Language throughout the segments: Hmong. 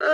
Mus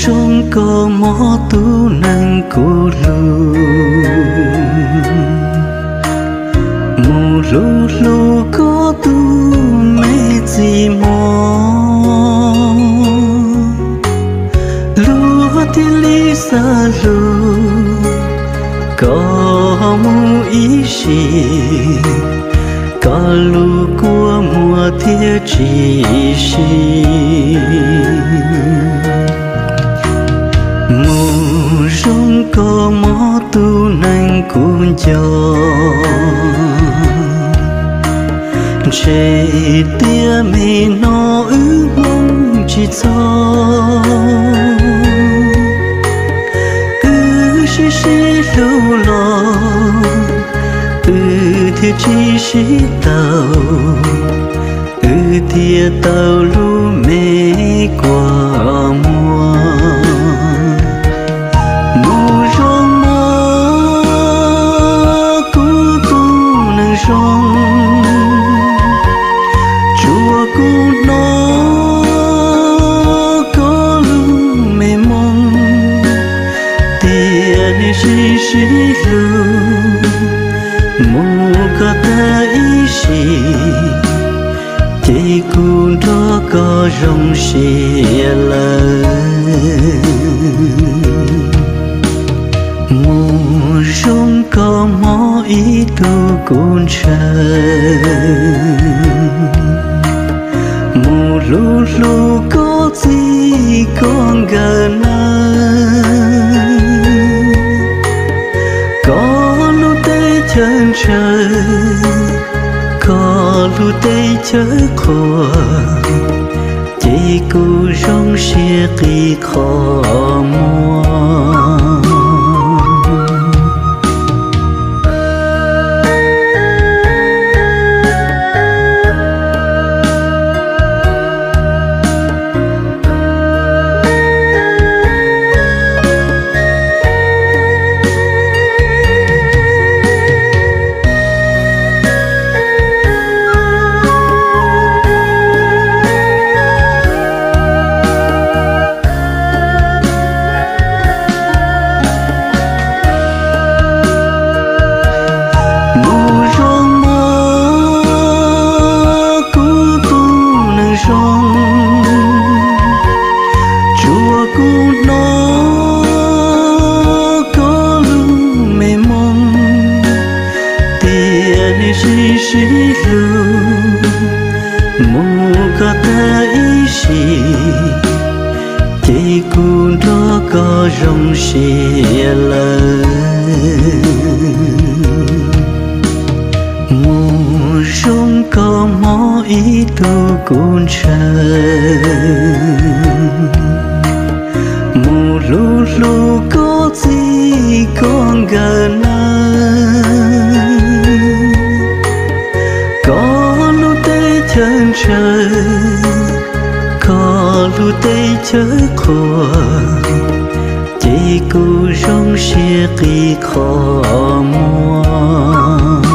zoo koj mob tus neeg kuv hlub, mus hlub hlub koj tus me txiv mos, luag thiaj li xav hlub koj mus ib sim, koj lub kua muag thiaj tsis sib. Mus zoo koj mob tus neeg kuv nco, ntshe tias me no wb hmoob tsis txog, wb sib sib hlub los wb thiaj tsis sib tau, wb thiaj tau lub me kua muag. Mus zoo mog kuv tus neeg zoo, tsuav kuv hnov koj lub me moo, tias nej sib sib hlub mus kom tag ib sim, ces kuv nrog koj zoo siab lawm. Mus zoo koj mob ib tug kuv ntshaw, mus hlub hlub koj txij koj nkawm na, koj lub teb chaws ntshaw, koj lub teb chaws qhuas, ces kuv zoo siab qi qhov muag. Mus zoo mog kuv tus neeg zoo, tsuav kuv hnov koj lub me moo, tias nej sib sib hlub mus kom tag ib sim, ces kuv nrog koj zoo siab lawm. Mus zoo koj mob ib tug kuv ntshaw, mus hlub hlub koj txij koj nkawm na, koj lub teb chaws ntshaw, koj lub teb chaws qhuas, ces kuv zoo siab qi qhov muag.